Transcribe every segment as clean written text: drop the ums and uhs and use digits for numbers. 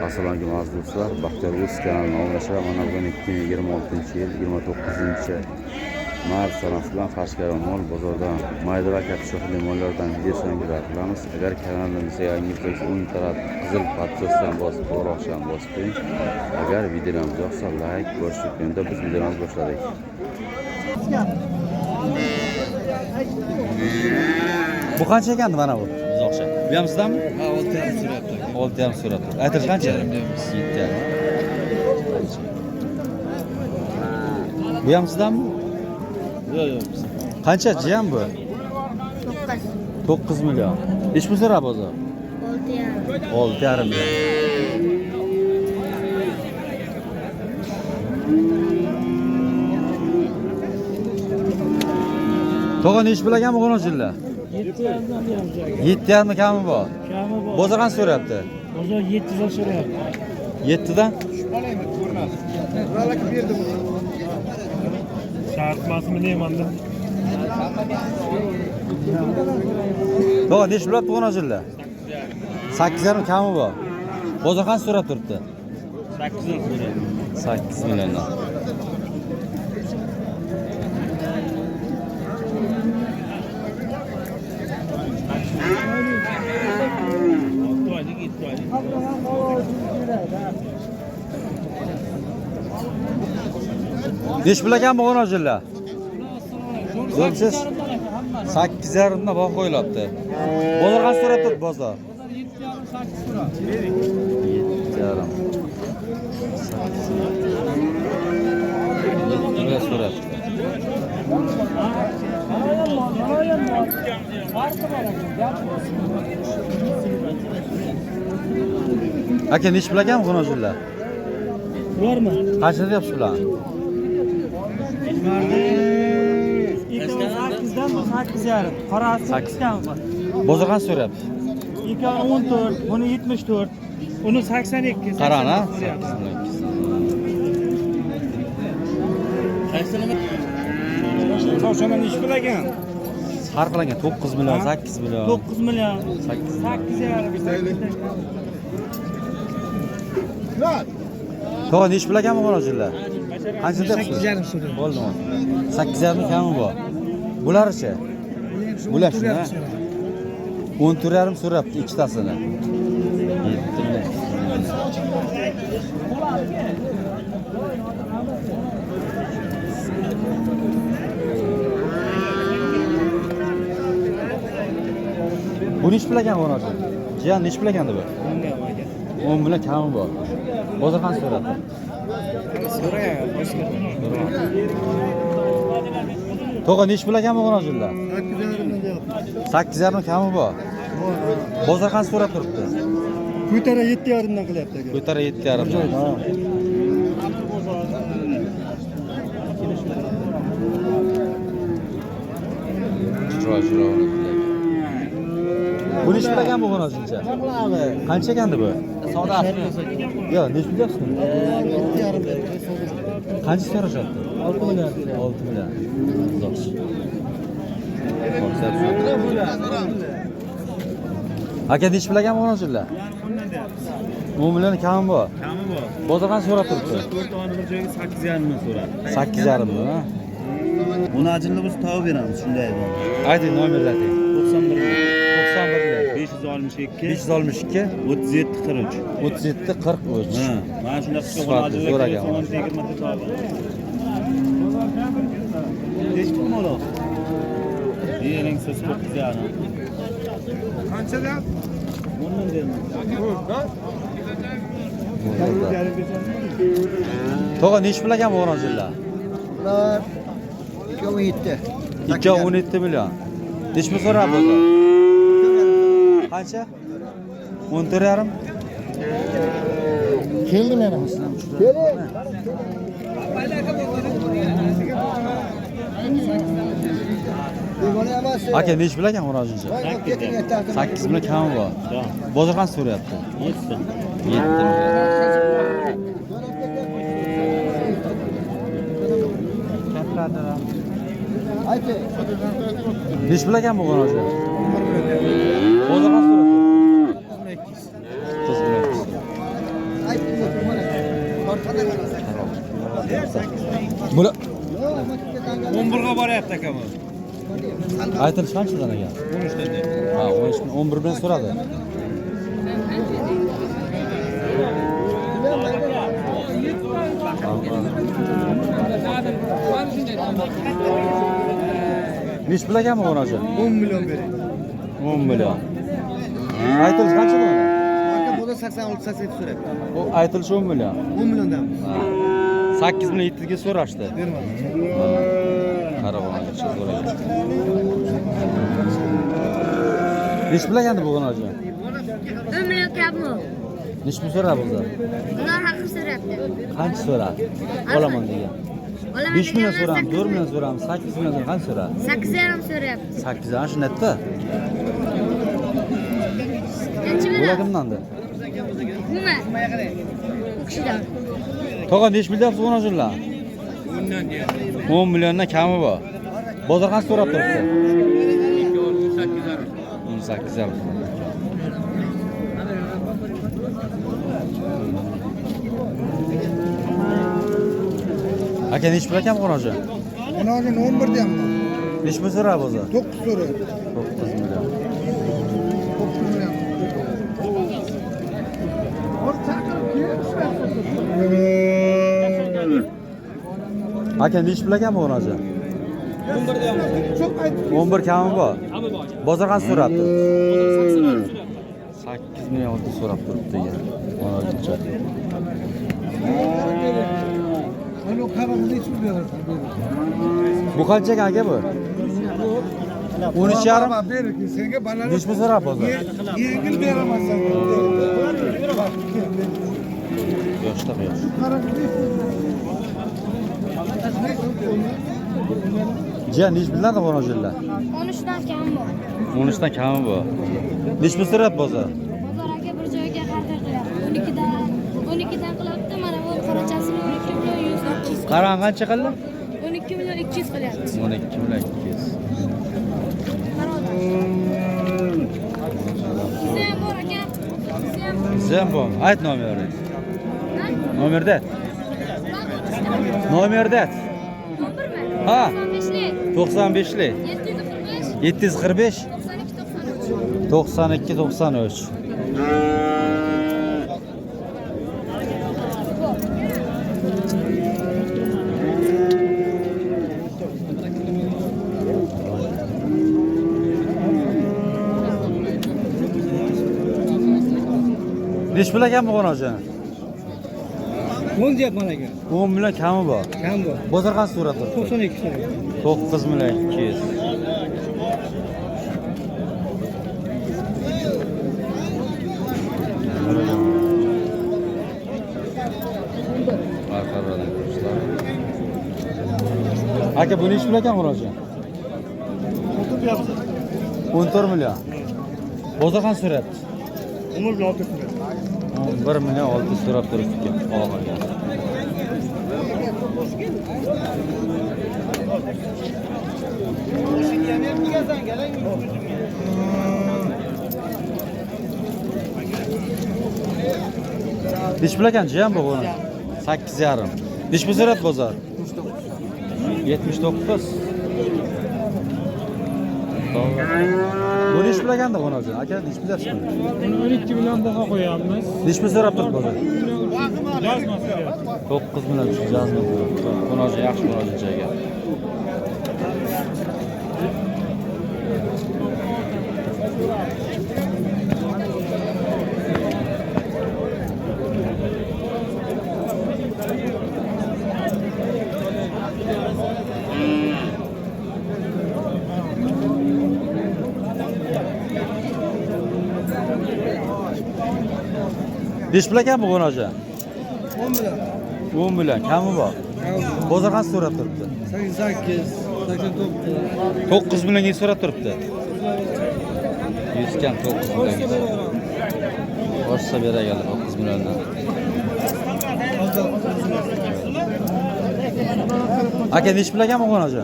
Assalomu alaykum aziz do'stlar. Baxtiyor O'z kanalining obunachilar. Mana bugun 2026-yil 29-mart sanasi bilan Qashqadaryo mol bozoridan mayda va katta shoxli mollardan video yangilar qilamiz. Agar kanalimizga yangi bo'lsangiz, o'ng taraf qizil podpисdan bosib, qo'ng'iroqchani bosib qo'ying. Agar videolarimiz yoqsa, like bosib, endi biz videomizni boshladik. Bu qancha ekandi mana bu? Uzoqcha. Bu ham sizdanmi? Ha, 6,5 so'rayapti. 6,5 so'rabdi. Aytilish qancha? 7,5 deyapmiz. 7,5. Bu ham sizdanmi? Yo'q, yo'q. Qancha jiyan bu? 9. 9 million. Nechi pul so'rab bozor? 6,5. 6,5 million. Tog'a nechi pul ekan bu xo'rozlar? 7,5 kami bor. Kami bor. Bozor qancha so'rayapti? Bozor 7 dan so'rayapti. 7 dan? Shartmasmi deymanda. Tog'a nechi pul xo'rozlar? 8,5 kami bor. Bozor qancha so'rab turibdi? 8 dan so'rayapti. 8 milliondan. 6 oylik, 7 oylik. Nechi pul ekan bu xo'rozlar? Zo'rsiz. 8,5 dan baho qo'yilyapti. Bozor qancha so'rab turibdi bozor? 7,5. 8 million so'rabdi. Aka nechi pul ekan bu xo'rozlar? Bormi? Qancha deyapsiz bularni? Ikkovi 8 dan, bu 8,5. Qorasi 8. kami bor. Bozor qancha so'rayapti? Ikkovi 14, buni 74, uni 82. Qarang, ha? so'rayapti. 8 million. Toshana nechi pul ekan? Har xil ekan 9 million, 8 million. 9 million. 8 8,5. Tog'a nechi pul ekan bu xo'rozlar? Qancha deyapsiz? 8,5 so'rayapti. Bo'ldimi? 8,5 kami bor. Bularchi? Bular shuni, ha? 14,5 so'rabdi ikkitasini. 7 million. Bu nechi pul ekan xo'rozlar? Jiyan nechi pul ekandi bu? 10 million kami bor. Bozor qancha so'rabdi? Tog'a nechi pul ekan bu xo'rozlar? 8,5 kami bor. Bozor qancha so'rab turibdi? Ko'tara 7,5 dan qilyapti aka. Ko'tara 7,5. Ha. Chiroyli chiroyli. Bu nechi pul ekan bu xo'rozcha? Qancha ekandi bu? Yo'q, nechi pul deyapsiz buni? 7,5. Qancha so'rashyapti? 6 million. 6 million. Uzoqchi. Aka nechi pul ekan bu xo'rozlar? 10 million kami bor. Kami bor. Bozor qancha so'rab turibdi? To'rtovini bir joyga 8,5 dan so'radi. 8,5 dan, ha? Uni ajinli bo'lsa topib beramiz, shunday bor. Ayting nomerni ayting. 91 91 562 562 37 43. 37 43. Ha, mana shunday qilib Sifatli, zo'r ekan. 10 ta 20 ta topib beramiz. Nechi pul mol? Bering siz 9,5. Qanchadan? 10 deyman. Tog'a nechi pul ekan bu xo'rozlar? Ular 2,7. 2,17 million. Nechi pul so'rab bozor? Qancha? 14,5. Keldi meni. Keling. Begona emas. Aka nechi pul ekan xo'rozincha? 8 million kami bor. Bozor qancha so'rayapti? 7. 7 million. Nechi pul ekan bu xo'rozi? Bozor qancha so'rayapti? 9 million. Bular 11 ga boryapti aka bu. Aytilish qanchadan ekan? 13 dan deyapti. Ha, 13 11 bilan so'radi. Nechi pul ekan bu xo'rozi? 10 million bering. 10 million. Aytilish qanchadan? Aka bu da 86 87 so'rayapti. Bu aytilish 10 million. 10 milliondan. Ha. 8 million 7 ga so'rashdi. Bermadim. Qarag'onga zo'r ekan. Nechi pul ekan bu xo'rozi? 10 million kammi? Nechi pul so'radi o'zi? Ular haqi so'rayapti. Qancha so'radi? Olaman degan. 5 million so'ramiz, 4 million so'ramiz, 8 million so'ramiz, qancha so'radi? 8,5 so'rayapti. 8 ana shuni aytdi. Nechi Bular million? kimdandir? Nima? U kishidan. Tog'a nechi pul deyapsiz xo'rozlar? 10 milliondan kami bor. Bozor qancha so'rab turibdi? 18,5. Aka nechi pul ekan xo'rozi? Ularni 11 deyapman. Nechi pul so'radi bozor? 9 so'rayapti. 9 million. 9 million. Aka nechi pul ekan bu xo'rozi? 11 kami bor. Bozor qancha so'rabdi? 8 million olti so'rab turibdi ekan. Xo'rozcha. Bu qancha ekan aka bu? 13,5. Ber senga banalar. Nechi pul so'rab bozor? Yengil beraman senga. Yoshda yosh. Jiyan nechi puldan xo'rozlar? 13 dan kam bor. 13 dan kami bor. Nechi pul so'rab bozor? Bozor aka bir joyga xarid qilyapti. 12 dan qilyapti. Mana bu qorachasini 12 million 100 200. Qarang qancha qildi? 12 million 200 qilyapti. 12 million 200. Bizi ham bor aka. Bizi ham. Bizi ham bormi? Ayt nomerini. Nomerda ayt. Nomerda ayt. 11mi? Ha. 95lik. 95lik. 745 745 92 93. 92 93. Nechi pul ekan bu xo'rozi? 10 deyapman aka. 10 million kami bor. Kam bor. Bozor qancha so'rab turibdi? 92 so'rayapti. 9 million 200. Aka bu nechi pul ekan xo'rozi? 14 million. Bozor qancha so'rayapti? 11 million 6 so'rayapti. 11 million 6 so'rab turibdi ekan. Og'irga. Nechi pul ekan jiyan bu buni? 8,5. Nechi pul so'rayapti bozor? 79. Bu nechi pul ekanda xo'rozi? Aka nechi pul deyapsiz? Buni 12 million baho qo'yamiz. Nechi pul so'rab turibdi bozor? Jazma so'rayapti. 9 million jazma so'rabdi. Xo'rozi yaxshi xo'rozincha ekan. Nechi pul ekan bu xo'rozi? 10 million. 10 million kami bor. Bozor qancha so'rab turibdi? 88, 89. 9 millionga so'rab turibdi. 100 kam 9 millionga. Oshsa beragani 9 milliondan. Aka nechi pul ekan bu xo'rozi?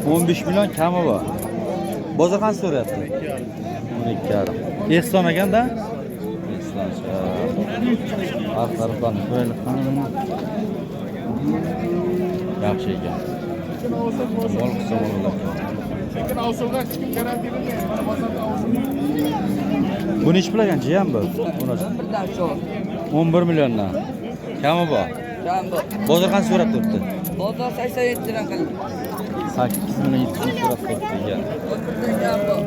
15 million kami bor. Bozor qancha so'rayapti? 12,5. Ehson ekanda? Ehson. Narx tariflarni ko'raylik qani buni. Yaxshi ekan. Mol qilsa bo'ladi. Bu nechi pul ekan jiyan bu? 11 milliondan. Kami bor. Bozor qancha so'rab turibdi? Bozor 87 dan qildi. 8 million 700 so'rab turibdi ekan. 11 dan kam bor.